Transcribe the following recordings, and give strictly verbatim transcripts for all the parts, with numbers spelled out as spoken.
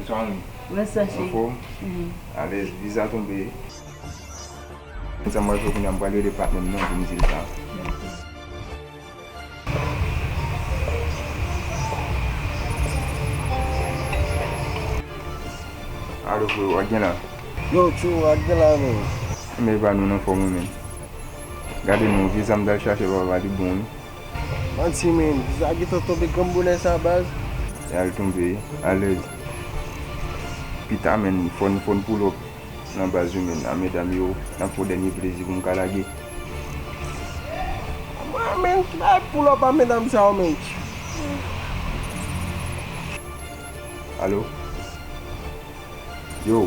Tony. What's up, Anfòm? Alèz, viza tonbe. Sa m pral fè kounye a, m pral rele patnè m nan pou m di l sa. Alo, frè, w ak gen la? Yo, tchou, w ak gen la, men. Men, ba nou nan fòm ou, men. Gade non, viza m t al chache, papa, li bon, wi. Manti, men, viza gentan tonbe granm bonè sa, baz. E al tonbe, alèz. Pita, men, fò n, fò n pull up nan baz yo, men, a medam yo, n ap fè yon dènye plezi pou m ka lage. Mwen, men, ki bagay pull up a medam sa yo, men? Alo? Yo.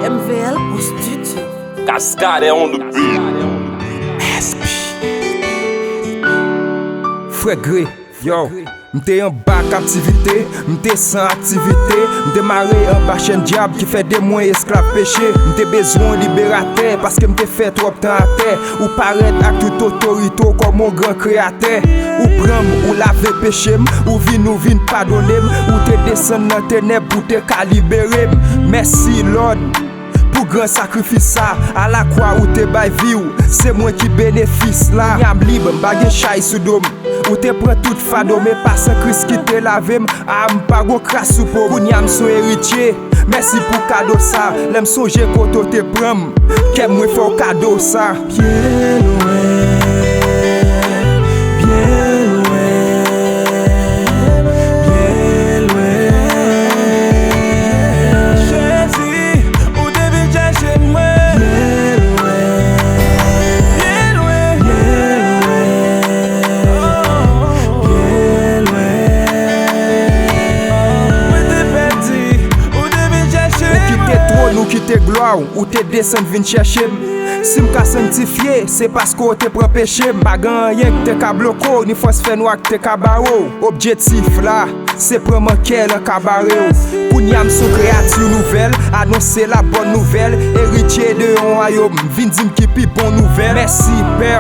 M V L au studio. Cascade on the beat. S P. Frè Gre. Yo, m te anba kaptivite, m te san aktivite, m te mare anba chèn dyab ki fè de mwen esklav peche. M te bezwen yon liberatè, paske m te fè twòp tan atè. Ou parèt ak tout otorite w kòm yon gran kreyatè. Ou pran m, ou lave peche m, ou vin, ou vin padone m, ou te desann nan tenèb pou te ka libere m. Mèsi, Lòd, pou gran sakrifis sa. Alakwa ou te bay vi w, se mwen ki benefis la. Kounya m lib, m pa gen chay sou do m. Ou te pran tout fado, men pa san Kris ki te lave m. A, m pa gon kras sou po m. Kounya m s on eritye. Mèsi pou kado sa. Lè m sonje kote w te pran m, kè m mwen fè w kado sa. Byen lwen, byen lwen, byen lwen. Jezi, ou te vin chache mwen. Byen lwen, byen lwen, byen lwen, byen lwen. Mwen te pèdi, ou te vin chache mwen. Ou kite twòn, ou kite glwa w, ou te desann vin chèche m. Si m ka sanktifye, se paske w te pran peche m. Pa gen anyen k te ka bloke w, ni fòs fènwa k te ka bare w. Objektif la, se pran mankè lan ka bare w. Kounya m s on kreyati nouvèl, anonse la bòn nouvèl. Eritye de yon wayòm, vin di m ki pi bon nouvèl. Mèsi, Pè,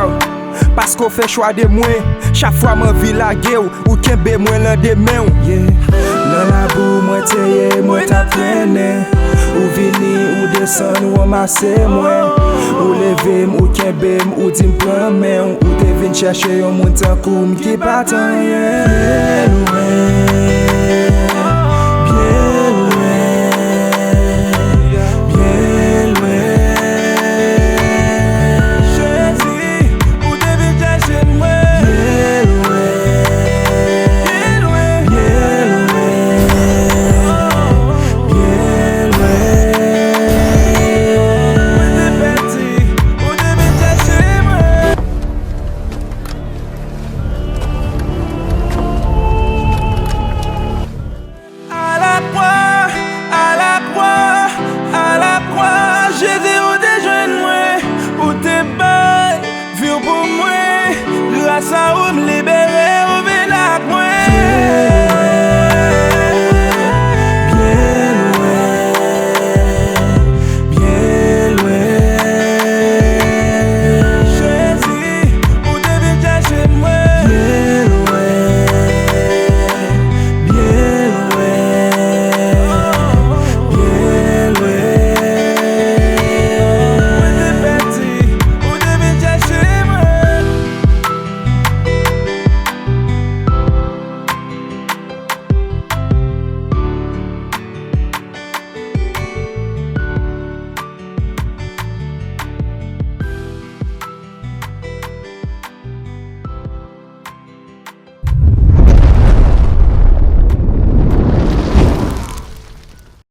paske w fè chwa de mwen. Chak fwa m anvi lage w, ou kenbe mwen lan de men w. Yeah. Nan labou mwen te ye, mwen t ap trennen. Ou vini, ou desann, ou ranmase mwen. Ou leve m, ou kenbe m, ou di m pran men w. Ou te vin chèche yon moun tankou m ki pa t anyen. Byen lwen,